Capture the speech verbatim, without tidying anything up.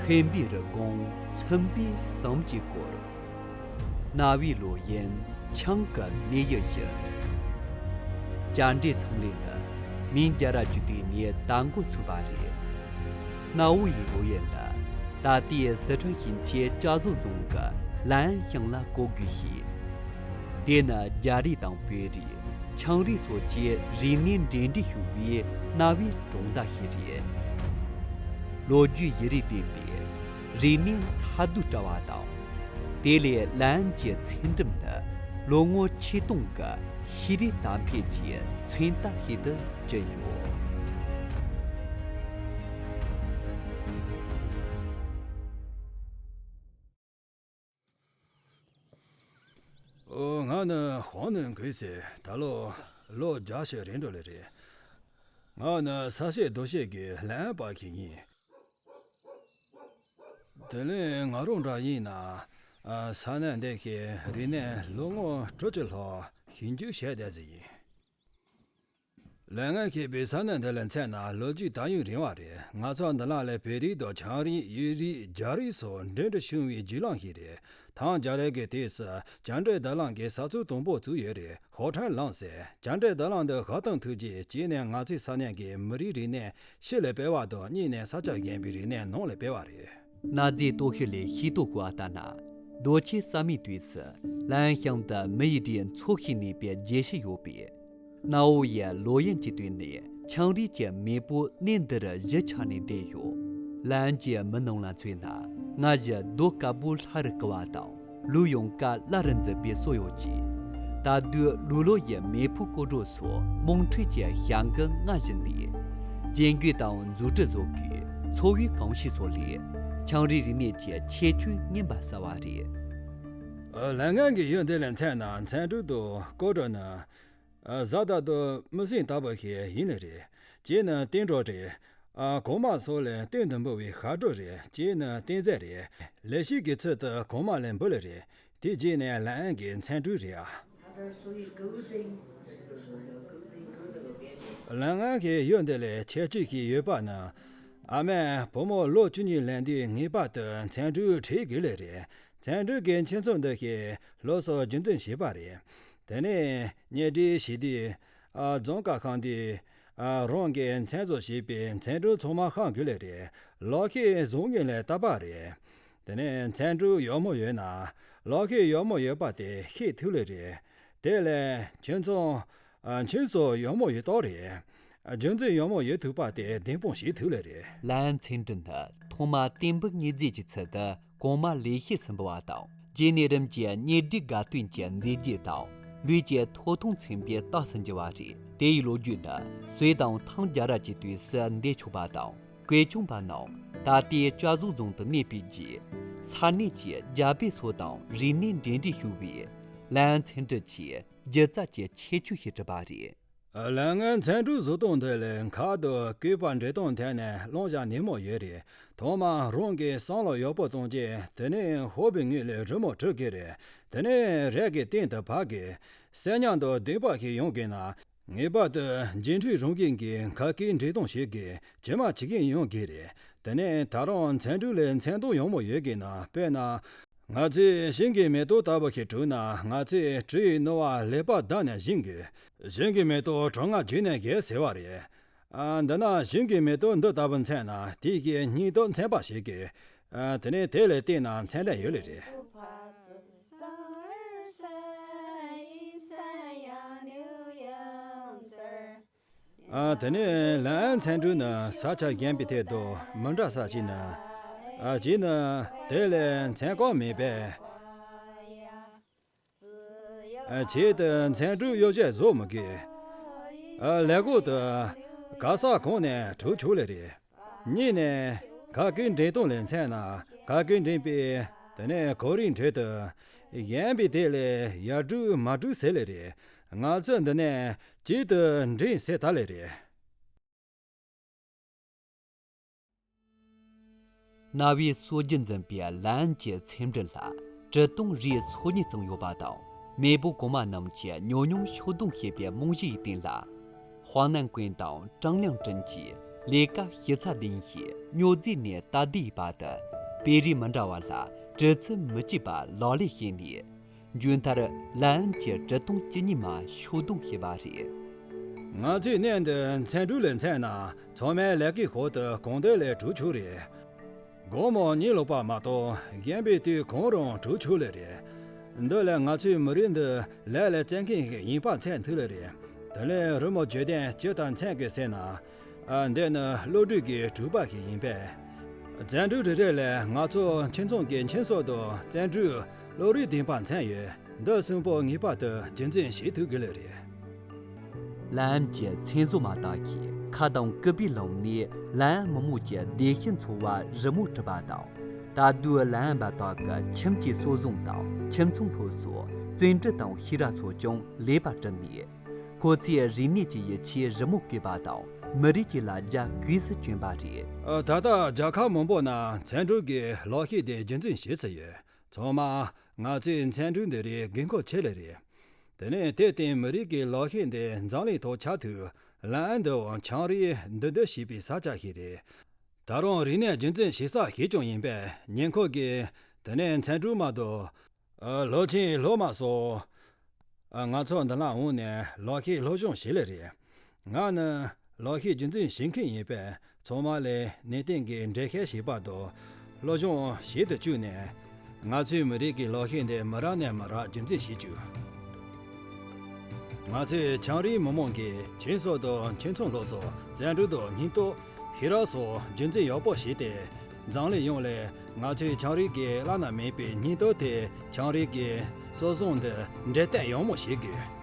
ཧན་པི་རི་གོང་ལྷུན་པོའི་ཟམ་གྱི་སྐོར། རྣ་བའི་ལོ་ཡན་ཆང་གི་གནས་ཡུལ་ཡིན། བཅར་འདྲི་ཚོང་ལས་འདི་མིང་རྒྱལ་རབས་ཀྱི་དུས་ནས་དར་འགོ་ཚུགས་པ་རེད། གནའ་བོ་ཡི་ལོ་ཡན་འདི་ད་ལྟའི་སི་ཁྲོན་ཞིང་ཆེན་ཅ་ཟོ་རྫོང་གི་ལན་ཤང་ལ་གོ་དགོས་ཤིང་། དེ་ནི་རྒྱ་རིགས་དང་བོད་རིགས། ཆིངས་རིགས་སོགས་ཀྱི་རིག་གནས་འབྲེལ་འདྲིས་ཤུགས་པའི་གནའ་བོའི་གྲོང་རྡལ་ཞིག་རེད། ལོ་རྒྱུས་ཡུན་རིང་ལྡན་པའི་རིག་གནས་མཚར་སྡུག་བཀྲ་བ་དང་། དེ་ལས་ལན་གྱི་ཚེ་འགྲམ་དུ་ལོ་ངོ་ཆིག་སྟོང་གི་ཤེས་རིག་དར་འཕེལ་གྱི་མཚོན་རྟགས་ཤིག་ཏུ་གྱུར་ཡོད། ཨོ། ང་ནི་ཧོང་ནས་འགོས་སེ་ད་ལོ་ལོ་བརྒྱ་ཞིག་རིང་འགྲོ་ལེ་རེད། ང་ནི་ས་སྐྱེས་རྡོ་སྐྱེས་ཀྱི་ལན་པ་ཞིག་ཡིན། དེ་ལས་ང་རང་འདྲ་ཡིན་ན་ས་གནས་འདི་གའི་རིག་གནས་ལོ་ངོ་དྲུག་ཅུ་ལྷག་ཞིབ་འཇུག་བྱས་བསྡད་ཟིན་ཡིན། ལན་ངན་ཞེས་པའི་ས་གནས་འདི་ལ་མཚོན་ན་ལོ་རྒྱུས་ད་ཡོད་རིང་བ་རེད། ང་ཚོ་འདི་ལ་ལས་བོད་རིགས་དང་ཆིངས་རིགས་ཡུལ་རིགས་རྒྱ་རིགས་སོགས་འབྲེལ་འདྲིས་བྱུང་བའི་བརྒྱུད་ལམ་ཞིག་རེད། ཐང་རྒྱ་ལས་ཀྱི་དུས་སུ་བཅར་འདྲི་བརྡ་ལམ་གྱི་ས་ཚིགས་དང་པོ་བཙུགས་ཡོད་རེད། ཧོ་ཁྲན་ལང་ཟེར། བཅར་འདྲི་བརྡ་ལམ་འདི་ཧ་ཏང་ཐུགས་རྗེས་གཅིག་ནས་ང་ཚོའི་ས་གནས་ཀྱི་མི་རིགས་རིག་གནས་ཕྱི་ལ་སྤེལ་བ་དང་གཉིས་ནས་ས་ཆ་གཞན་པའི་རིག་གནས་ནང་ལ་སྤེལ་བ་རེད། གནའ་རྫས་རྟོག་ཞིབ་ལས་ཤེས་རྟོགས་སྐོར་ལྟར་ན། རྡོ་ཆས་གསར་མའི་དུས་སུ་ལན་ཤང་དུ་མི་ཡི་སྒྲས་འཚོ་ཞིང་གནས་པའི་རྒྱས་བཤད་ཡོད་པས། གནའ་བོ་ཡི་ལོ་ཡན་གྱི་དུས་ནས་ཆིངས་རིགས་ཀྱི་མེས་པོ་གནས་འདི་རུ་གཞིས་ཆགས་ནས་བསྡད་ཡོད། ལན་གྱི་མི་ནང་ལ་མཚོན་ན་སྔ་གཞུག་རྡོ་དཀར་པོ་ལྷ་རུ་བཀུར་བ་དང་ལུས་ཡང་ཀ་བླ་རུ་འཛིན་པའི་སྲོལ་ཡོད་ཅིང་། ད་དུང་ལུག་ལོ་ཡི་མེ་ཕུ་སྐོར་བྲོ་སོགས་རྨོངས་འཁྲུལ་གྱི་བྱ་འགུལ་སྔ་གཞུག་ནས་རྒྱན་གོས་དང་མཛོད་བྲིས་བཟོ་དགོས། འཚོ་བའི་གོམས་གཤིས་སོགས་ལས་ཆིངས་རིགས་རིག་གནས་ཀྱི་ཁྱད་ཆོས་རྙེད་པ་གསར་བ་རེད། ལན་ངན་གྱི་ཡུལ་འདི་ལ་མཚོན་ན་མཚན་འབྲུ་དང་སྐོར་བྲོ་ནི། གཟའ་ཟླ་དང་མུ་སྲིང་ལྟ་བུ་ཞིག་ཡིན་ནི་རེད། གཅིག་ནི་སྟོན་འབྲུ་རེད། གོང་མ་སོགས་ལ་སྟོན་དུ་འབུལ་བའི་ཤ་འབྲུ་རེད། གཅིག་ནི་སྟོན་རྫས་རེད། ལས་ཤིག་གི་ཚུལ་དུ་གོང་མ་ལ་འབུལ་ལེ་རེད། དེ་རྗེས་ནས་ལན་གྱི་མཚན་འབྲུ་རེད་ཨ། ལན་ངན་གྱི་ཡུལ་འདི་ལ་ཁྱད་ཆོས་ཤིག་ཡོད་པ་ནི། ཨ་མས་བུ་མོ་ལོ་བཅུ་གཉིས་ལོན་དུས་ངེས་པར་དུ་མཚན་འབྲུ་བྲིས་དགོས་ལེ་རེད། མཚན་འབྲུ་གི་ཁྱིམ་ཚང་འདི་ཞིག་ལོ་སོ་རྒྱུན་འཛིན་བྱེད་པ་རེད། དེ་ནས་གཉེན་སྒྲིག་བྱེད་དུས། ཨ། རྫོང་ཁ་ཤང་དེ། ཨ། རང་གི་མཚན་བཟོ་བྱས་པའི་མཚན་འབྲུ་ཚང་མ་ཤང་དགོས་ལེ་རེད། ལག་ཤེས་བཟང་ངན་ལ་བལྟ་བ་རེད། དེ་ནས་མཚན་འབྲུ་ཡག་མོ་ཡོད་ན། ལག་ཤེས་ཡག་མོ་ཡོད་པ་དེ་ཤེས་ཐུབ་ལེ་རེད། དེ་ལས་ཁྱིམ་ཚང་། ཨ། ཁྱིམ་སོགས་ཡག་མོ་ཡོད་སྟོབས་རེད། རྒྱུན་འཛིན་ཡག་མོ་ཡོད་ཐུབ་པ་དེ་བདེན་དཔང་བྱེད་ཐུབ་ལེ་རེད། ལན་མཚན་འབྲུ་ནི་ཐོག་མ་བསྟན་པའི་དངོས་རྫས་ཀྱི་ཚུལ་དུ་གོང་མ་ལས་བྱེད་སུ་འབུལ་བ་དང་། རྗེས་ནས་རིམ་གྱིས་གཉེན་སྒྲིག་དགའ་སྟོན་གྱི་མཛད་རྗེས་དང་ལུས་ཀྱི་ཐོབ་ཐང་མཚོན་པའི་རྟགས་སུ་འགྱུར་བ་རེད། དེ་ཡི་ལོ་རྒྱུས་ནི་སུའེ་དང་ཐང་རྒྱལ་རབས་ཀྱི་དུས་སུ་འདས་ཆོག་པ་དང་། བཀོད་ཆུང་པ་རྣམས་ད་ལྟའི་ཅ་ཟོ་རྫོང་དུ་གནས་པའི་རྗེས། ས་གནས་ཀྱི་རྒྱ་བལ་སོགས་དང་རིག་གནས་འབྲེལ་འདྲིས་ཤུགས་པས། ལན་མཚན་འབྲུ་ཆེས་སྒྱུ་རྩལ་གྱི་ཁྱད་ཆོས་ཤིག་གྲུབ་པ་རེད། ལན་ངན་མཚན་འབྲུ་བཟོ་སྟངས་འདི་ལས་མཁར་དུ་བརྐོས་པ་འདྲེ་སྟངས་ཐད་ནས་བླང་བྱ་ནན་མོ་ཡོད་རེད། ཐོག་མར་རང་གི་བསམ་བློ་ཡག་པོ་གཏོང་རྗེས་དེ་ནས་ཕོར་པའི་ངོས་ལས་རི་མོ་འབྲི་དགོས་རེད། དེ་ནས་རས་ཀྱི་སྟེང་དུ་ཕབ་དགོས། གསེར་ཉམས་དང་ལྡན་པ་ཞིག་ཡོང་དགོས་ན། ངེས་པར་དུ་འགྱིང་ཁྲི་རང་བཞིན་གྱི་མཁར་ཀའི་འདྲེ་སྟངས་ཤིག་གི་ཇི་མ་ཇི་བཞིན་ཡོང་དགོས་རེད། དེ་ནས་ད་རུང་མཚན་འབྲུ་ལས་མཚན་སྟངས་ཡག་མོ་ཡོད་དགོས་ན། དཔེར་ན། ང་ཚོས་ཞིང་གི་མེ་ཏོག་ལྟ་བུ་ཞིག་བྲིས་ན། ང་ཚོས་བྲིས་ཡི་ནོར་བ་ལེགས་པར་བསྡམས་ནས་བཞེངས་དགོས། ཞིང་གི་མེ་ཏོག་གྲང་ངར་རྒྱུག་ནས་རྒས་ཟེར་བ་རེད། ཨ། འདི་ན་ཞིང་གི་མེ་ཏོག་འདི་ལྟ་བུ་མཚན་ན་དེ་གའི་སྙིང་སྟོབས་མཚན་པ་ཞིག་གི། ཨ། དེ་ནས་དེ་ལ་བལྟས་ན་མཚན་ལྡན་ཡོད་ལེ་རེད། ཨ། དེ་ནས་ལན་མཚན་འབྲུ་ནི་ས་ཆ་གཞན་པའི་ཐད་དུ་མི་འདྲ་ས་ཞིག་ནི། ཨ། གཅིག་ནི་དེ་ལ་མཚན་གང་མེད་པས། ཨ། གཅིག་ཏུ་མཚན་འབྲུ་གཡོ་བྱད་བཟོ་མི་དགོས། ཨ། ལས་གོ་དུ་ག་ས་གང་ནས་བྲིས་ཆོག་ལེ་རེད། གཉིས་ནས་མཁར་ཀའི་འདྲེ་སྟངས་ལ་མཚན་ན་མཁར་ཀའི་འདྲེ་པས་དེ་ནས་གོ་རིམ་འགྲོས་དུ་གཞན་པའི་དེ་ལས་ཡར་འབྲུ་མར་འབྲུ་ཟེར་ལེ་རེད། ང་ཚོ་འདི་ནས་གཅིག་ཏུ་འདྲེ་ཟེར་ད་ལེ་རེད། གནའ་བོའི་སྲོལ་རྒྱུན་འཛིན་པའི་ལན་གྱི་ཚེམ་དྲི་ལ་གྲི་སྟོང་རིའི་སོ་གཉིས་ཙམ་ཡོད་པ་དང་། མེས་པོ་གོང་མ་རྣམས་ཀྱིས་ཉོ་སྙོམས་ཕྱོགས་སྡོམ་བྱེད་པའི་རྨང་གཞི་ཡི་སྟེང་ལ། ཧོང་ནན་ཀུན་དང་ཀྲང་ལིང་ཀྲིན་གྱིས་ལས་ཀ་ཞིབ་ཚགས་ལྡན་ཞིང་། སྨྱོ་རྫས་ནས་སྟབས་བདེ་ཡི་བར་དུ་ དཔེ་རིས་མི་འདྲ་བ་ལ་གྲི་ཚུལ་མི་གཅིག་པ་ལག་ལེན་བྱས་ནས། མཇུག་མཐར་ལན་ཨན་གྱི་གྲི་སྟོང་བཅུ་གཉིས་མ་ཤོག་རྡུང་བྱས་པ་རེད། ང་ཚོའི་གནས་འདི་མཚན་སྦྲུལ་ལ་མཚོན་ན་ཚང་མའི་ལས་ཀའི་འོག་ཏུ་གང་འདོད་ལས་གྲུབ་ཆོག་རེད། དགོང་མོ་གཉིད་ལོག་པ་མ་གཏོགས་གཞན་པའི་དུས་གང་རུང་གྲུབ་ཆོག་ལེ་རེད། འདི་ལས་ང་ཚོའི་མི་རིགས་འདི་ལས་ལ་བརྩོན་མཁན་ཞིག་ཡིན་པ་མཚོན་ཐུབ་ལེ་རེད། དེ་ལས་རི་མོ་བརྗོད་དོན་ཇི་ལྟར་མཚོན་དགོས་ཟེར་ན། ཨ། འདི་ནི་བློ་གྲོས་ཀྱི་གྲུབ་པ་ཞིག་ཡིན་པས། བརྩོན་འགྲུས་རེ་རེ་ལས་ང་ཚོ་ཁྱིམ་ཚང་གི་ཁྱིམ་སྲོལ་དང་བརྩོན་འགྲུས་བློ་རིག་ལྡན་པ་མཚོན་ཡོད། འདི་གསུམ་པོ་ངེས་པར་དུ་རྒྱུན་འཛིན་བྱེད་ཐུབ་དགོས་ལེ་རེད། ལན་ཨན་གྱིས་མཚན་བཟོ་མ་དག་གིས་ཁ་དང་སྐུད་པས་བླངས་ནས་ལན་ཨན་མི་དམངས་ཀྱི་བདེ་སྐྱིད་འཚོ་བར་རི་མོ་བྲིས་པ་དང་། ད་དུང་ལན་ཨན་པ་དག་གི་ཁྱིམ་གྱི་གསོ་བཟང་དང་ཁྱིམ་ཚང་སློབ་གསོ། བརྩོན་འགྲུས་དང་ཤེས་རབ་སོགས་ཀྱང་ལེགས་པར་བྲིས་ནས། ཁོ་ཚོས་རིག་གནས་ཀྱི་ཡིད་ཆེས་རི་མོ་བཀོད་པ་དང་མི་རིགས་ཀྱི་ལ་རྒྱ་གོས་སུ་གྱོན་པ་རེད། ཨ། ད་ལྟ་རྒྱལ་ཁབ་མང་པོ་ན་མཚན་སྦྲུལ་གྱི་ལག་ཤེས་དེ་རྒྱུན་འཛིན་བྱེད་སྲིད་ཡོད། ཚང་མ་ང་ཚོའི་མཚན་སྦྲུལ་འདི་རིགས་དགོས་མཁོ་ཆེ་ལེ་རེད། དེ་ནས་དེར་བརྟེན་མི་རིགས་ཀྱི་ལག་ཤེས་འདི་འཛམ་གླིང་ཐོག་ཁྱབ་ཐུབ་ལན་ཨན་འདི་འང་ཆའང་རིགས་འདུས་སྡོད་བྱེད་པའི་ས་ཆ་ཞིག་རེད། ད་རུང་རིག་གནས་རྒྱུན་འཛིན་བྱེད་ས་ཞིག་ཀྱང་ཡིན་པས། ཉེ་འཁོར་གྱི་དེ་ནས་མཚན་སྦྲུལ་མ་དང་། ཨ། ལོ་ཆེན་སློབ་མ་སོགས། ཨ། ང་ཚོ་འདི་ལ་འོང་ནས་ལག་ཤེས་སློབ་སྦྱོང་བྱེད་ལེ་རེད། ང་ནི་ལག་ཤེས་རྒྱུན་འཛིན་བྱེད་མཁན་ཡིན་པས། ཚང་མ་ལ་ནན་ཏན་གྱིས་འགྲེལ་བཤད་བྱེད་པ་དང་སློབ་སྦྱོང་བྱེད་དུ་བཅུག་ནས། ང་ཚོའི་མི་རིགས་ཀྱི་ལག་ཤེས་འདི་མི་རབས་ནས་མི་རབས་རྒྱུན་འཛིན་བྱེད་རྒྱུ། ང་ཚོའི་ཆའང་རིགས་མི་དམངས་ཀྱིས་ཁྱིམ་སྲོལ་དང་ཁྱིམ་ཚང་སློབ་གསོ། བརྩོན་འགྲུས་དང་སྙིང་སྟོབས། ཤེས་རབ་སོགས་རྒྱུན་འཛིན་ཡག་པོ་བྱས་ཏེ། འཛམ་གླིང་ཡོངས་ལ་ང་ཚོའི་ཆའང་རིགས་ཀྱི་བླ་ན་མེད་པའི་སྙིང་སྟོབས་དེ། ཆའང་རིགས་ཀྱི་སྲོལ་བཟང་འདི་འགྲེམས་སྟོན་ཡག་མོ་བྱེད་དགོས།